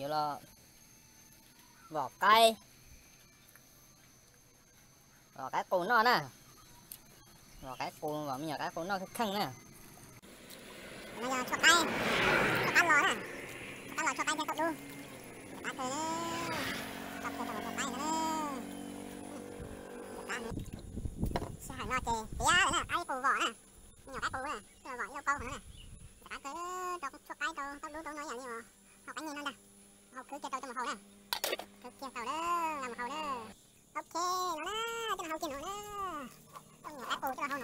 Yuav los vom qaib, vom qaib qus noj na. Vom qaib qus, vom me nyuam qaib qus noj kheej kheej na. No yog tshuaj qaib, tshuaj qab los na, tshuaj qab los tshuaj qaib thiab taub dub. Qab kawg, tau kawg tau los tshuaj qaib no na. Sij hawm no ces tiav lawm na, qaib qus vom na, me nyuam qaib qus na, twb los vom ib lub kaub no na. Ntxim qab kawg, rau tshuaj qaib rau taub dub rau no ib yam li hau qaib nyiaj no ntag. Hau khwv kiag tau coj mus hau na, khwv kiag tau lawm los mus hau na. Ok, no na, coj los hau kiag no na. Coj me nyuam qaib qus coj los hau no na.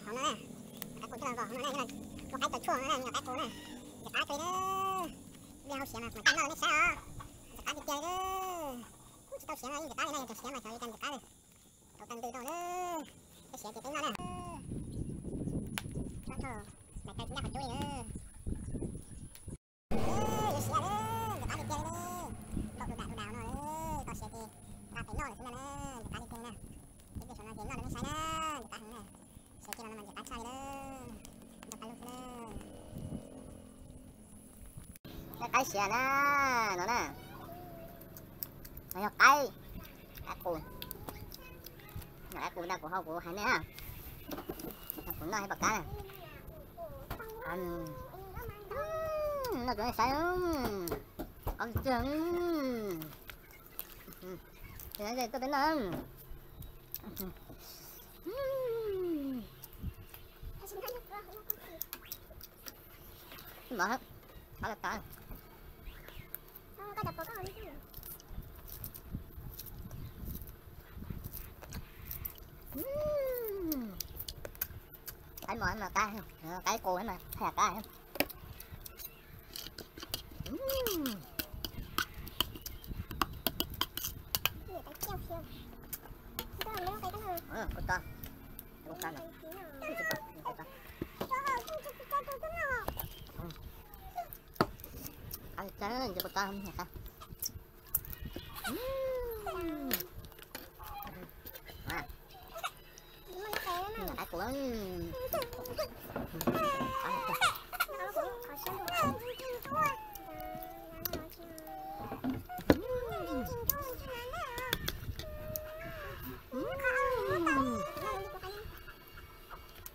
Hau no na, qaib qus coj los vom hau no na, yog lub qaib taws tshuaj no na, me nyuam qaib qus na. Ntxim qab kawg li na. Ib pliag hau siav mas mam coj noj rau nej saib os. Ntxim qab tiag tiag li. Kuj tsis tau siav no yeej ntxim qab li na, yog tias siav mas xyov li cas ntxim qab li. Tau tag ntws tau na, tej siav ces peb noj na. Txhob txhawj, daim taws tsis ncaj qhov cub li na. Yuav siav na, ntxim qab tiag tiag li. Npaum du dam du dam no, tau siav ces nqa pem noj lawm xwb ntag na, ntxim qab tiag tiag na. Peb cia saum no ces noj rau nej saib na, ntxim qab heev na. Siav kiag los no mas ntxim qab tshaj li na, ntau qab lug xwb na. Qaib siav na, no na, no yog qaib, qaib qus, qaib qus ntag, kuv hau kuv hais nej na, kuv noj ib pom kab na. Noj rau nej saib, qab tiag tiag. Tuaj peb noj. Mov, qab los tas. Qaib mos mas qab, qaib qus mas qab. Kuv tau, kuv tau, kuv tau. Qab tshaj, kuv tau, kuv tau. Qab qus.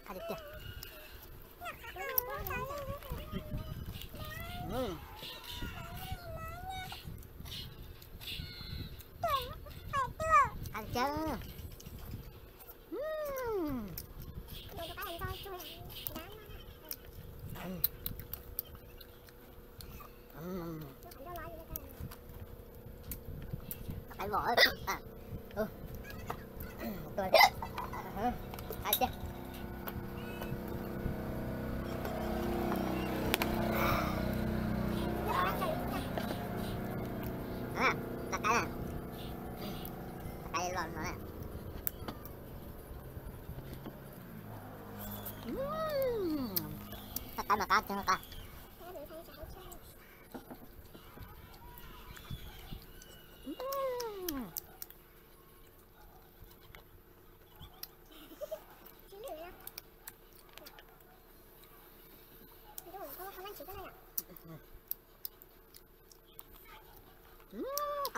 Qab tiag tiag. Qab tiag. Qaib vov. Qab tiag. Qab qaib na, qab qaib los no na. Qab qaib mas qab tiag qab.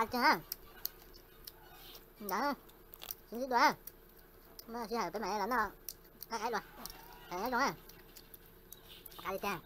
Qab tiag. Ntawd, sib ntsib dua. Muaj sij hawm peb mam los noj qab qaib dua. Qab zoo na. Qab tiag.